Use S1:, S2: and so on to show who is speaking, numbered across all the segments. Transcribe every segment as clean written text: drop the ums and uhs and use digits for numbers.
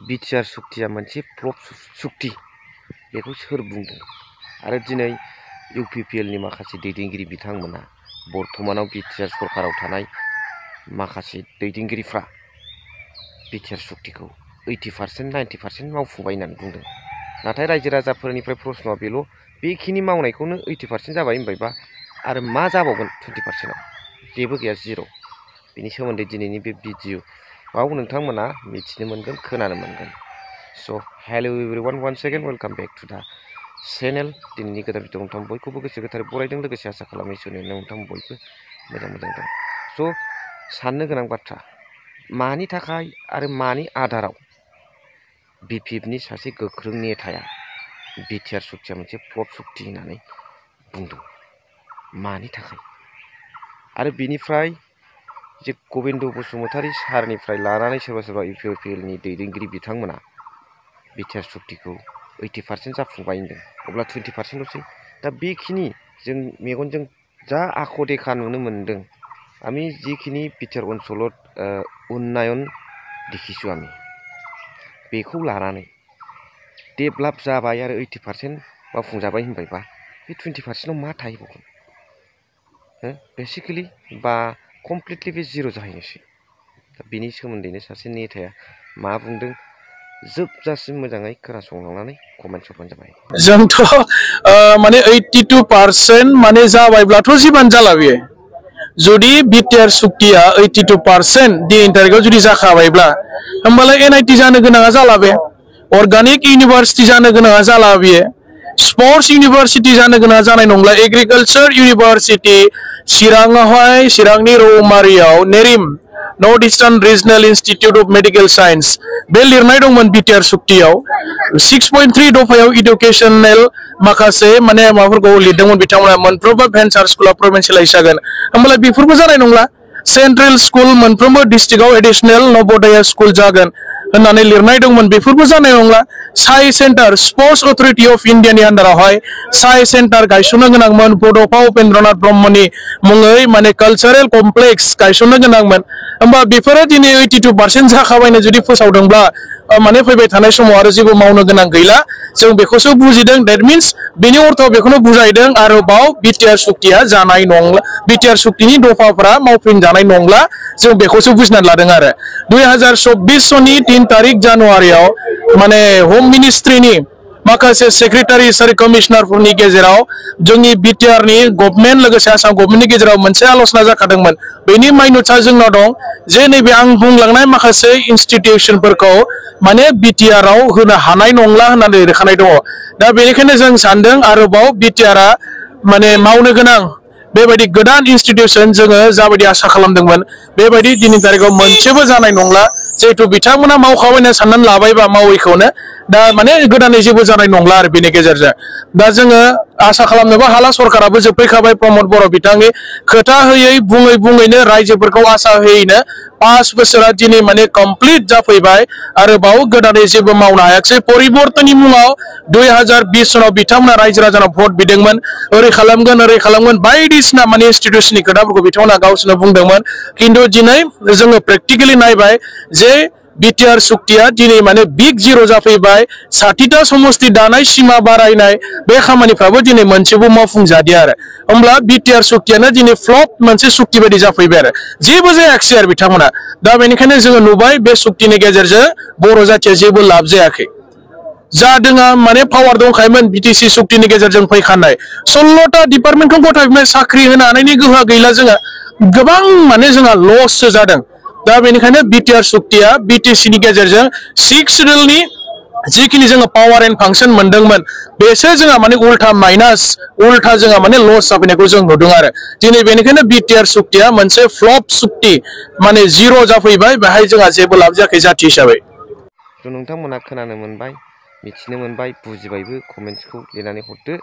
S1: BTR सुक्तिया मोनसे flop सुक्ति बेखौ सोर बुंदों आरो दिनै इउपिपिएलनि माखासे दैदेनगिरि बिथांमोना बर्तमानाव बिटिआर सरकाराव थानाय माखासे दैदेनगिरिफ्रा बिटिआर सुक्तिखौ 80% 90% मावफुंबाय होननानै बुंदों नाथाय रायजो राजाफोरनिफ्राय प्रश्नआ बेल' बेखिनि मावनायखौनो 80% जाबाय होनबायबा आरो मा जाबावगोन 20%आव जेबो गैया जिर' बेनि सोमोन्दै दिनैनि बे भिडिअ'आव नोंथांमोना मिथिनो मोनगोन खोनानो मोनगोन स' hello everyone once again welcome back to the channel दिनैनि गोदान भिडिअ नोंथां बयखौबो गोसो गोथारै बरायदों लोगोसे आसा खालामो इसोरनि नोंथां बयबो मोजां दं स' साननो गोनां बाथ्रा मानि थाखाय आरो मानि आधाराव बिपिएफनि सासे गोख्रों नेताया बिटिआर सुक्तिया मोनसे फ्लप सुक्ति होननानै बुंदों मानि थाखाय आरो बिनिफ्राय जे गबिन्द बसुमतारी सारनिफ्राय लानानै सोरबा सोरबा इउपिपिएलनि दैदेनगिरि बिथांमोना बिटिआर सुक्तिखौ 80% जाफुंबाय होनदों अब्ला 20%ल'सै दा बेखिनि जों मेगनजों जा आख' देखा नुनो मोनदों आमी जिखिनि बिटिआर अनसলত उन्नयन देখিছো आमी बेखौ लानानै डेभेलप जाबाय आरो 80% मावफुंजाबाय होनबायबा बे 20%आव मा थाहैबावगोन बेसिकेलि बा कमप्लिटलि बे जिर' जाहैनोसै दा बिनि सोमोन्दैनो सासे नेताया मा बुंदों जोबजासिम मोजाङै खोनासंलांनानै कमेन्ट हरबानो जाबाय
S2: जोंथ' माने 82% माने जाबायब्लाथ' जिबानो जाला बेयो जुदि बिटिआर सुक्तिया 82% दिनैनि तारिखाव जुदि जाखाबायब्ला होमबालाय एनआईटि जानो गोनाङा जाला बे अर्गानिक इउनिभार्सिटि जानो गोनाङा जाला बेयो स्पर्ट्स इउनिभार्सिटि जानो गोनाङा जानाय नंला एग्रिकालचार इउनिभार्सिटि चिराङावहाय चिरांनि रौमारियाव नेरिम North Eastern Regional Institute of Medical Science बे लिरनाय दंमोन बिटिआर सुक्तियाव 6.3 दफायाव इडुकेशनेल माखासे माने माबाफोरखौ लिरदोंमोन बिथांमोना मोनफ्रोमबो भेन्सार स्कुला प्रभिन्सियेलाइज जागोन होमबालाय बेफोरबो जानाय नंला सेन्ट्रेल स्कुल मोनफ्रोमबो डिस्ट्रिक्टआव एडिशनेल नवोदया स्कुल जागोन होननानै लिरनाय दंमोन बेफोरबो जानाय नंला साइ सेन्टार स्पर्ट्स अथरिटी अफ इन्डियानि आन्डारावहाय साइ सेन्टार गायसननो गोनांमोन बड'फा उपेन्द्रनाथ ब्रह्मनि मुङै माने कालचारेल कमप्लेक्स गायसननो गोनांमोन होमबा बेफोरो दिनै 82% जाखाबायनो जुदि फोसावदोंब्ला माने फैबाय थानाय समाव आरो जेबो मावनो गोनां गैला जों बेखौसो बुजिदों दैट मिन्स बेनि अर्थआव बेखौनो बुजायदों आरोबाव बिटिआर सुक्तिया जानाय नंला बिटिआर सुक्तिनि दफाफोरा मावफुंजानाय नंला जों बेखौसो बुजिनानै लादों आरो 2024 सननि 3 तारिख जानुवारियाव माने होम मिनिस्ट्रिनि माखासे सेक्रेटारि सारि कमिशनारफोरनि गेजेराव जोंनि बिटिआरनि गभर्नमेन्ट लोगोसे आसाम गभर्नमेन्टनि गेजेराव मोनसे आलोचना जाखादोंमोन बेनि माइन'ट्सआ जोंनाव दं जे नैबे आं बुंलांनाय माखासे इन्स्टिट्युशनफोरखौ माने बिटिआरआव होनो हानाय नंला होननानै लिरखानाय दङ दा बेनिखायनो जों सानदों आरोबाव बिटिआरआ माने मावनो गोनां बेबायदि गोदान इन्स्टिट्युशन जोङो जाबायदि आसा खालामदोंमोन बेबायदि दिनैनि तारिखाव मोनसेबो जानाय नंला जिहेतु बिथांमोना मावखाबायना साननानै लाबायबा मावैखौनो दा माने गोदानै जेबो जानाय नंला आरो बेनि गेजेरजों दा जोङो आसा खालामनोबो हाला सरकाराबो जोबफैखाबाय प्रमद बर' बिथांनि खोथा होयै बुङैनो रायजोफोरखौ आसा होयैनो 5 बोसोरा दिनै माने कमप्लिट जाफैबाय आरोबाव गोदानै जेबो मावनो हायाखिसै परिबर्तननि मुङाव 2020 सनाव बिथांमोना रायजो राजानाव भट बिदोंमोन ओरै खालामगोन बायदिसिना माने इन्स्टिट्युशननि खोथाफोरखौ बिथांमोना गावसोरनो बुंदोंमोन खिन्थु दिनै जोङो प्रेक्टिकेलि नायबाय जे बिटिआर सुक्तिया दिनै माने बिग जिर' जाफैबाय 60टा समस्ति दानाय सिमा बारायनाय बे खामानिफ्राबो दिनै मोनसेबो मावफुंजादिया आरो होमब्ला बिटिआर सुक्तियानो दिनै फ्लप मोनसे सुक्ति बायदि जाफैबाय आरो जेबो जायाखिसै आरो बिथांमोना दा बेनिखायनो जोङो नुबाय बे सुक्तिनि गेजेरजों बर' जाथिया जेबो लाब जायाखै जादोंआ माने पावार दंखायोमोन बिटिसि सुक्तिनि गेजेरजों फैखानाय 16टा डिपार्टमेन्टखौ गथायनाय साख्रि होनो हानायनि गोहोआ गैला जोङो गोबां माने जोंहा लससो जादों दा बेनिखायनो बिटिआर सुक्तिया बिटिसिनि गेजेरजों 6 सिडिउलनि जिखिनि जोङो पावार एन्ड फांसन मोनदोंमोन बेसो जोंहा माने उल्था माइनास उल्था जोंहा माने लस जाफैनायखौ जों नुदों आरो दिनै बेनिखायनो बिटिआर सुक्तिया मोनसे फ्लप सुक्ति माने जिर' जाफैबाय बेहाय जोंहा जेबो लाब जायाखै जाथि हिसाबै
S1: नोंथांमोना खोनानो मोनबाय मिथिनो मोनबाय बुजिबायबो कमेन्ट्सखौ लिरनानै हरदो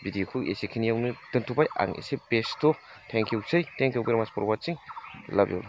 S1: भिडिअखौ एसेखिनियावनो दोनथ'बाय आं एसे बेस्थ' थेंक इउ भेरि माच फर वाचिं लाभ इउ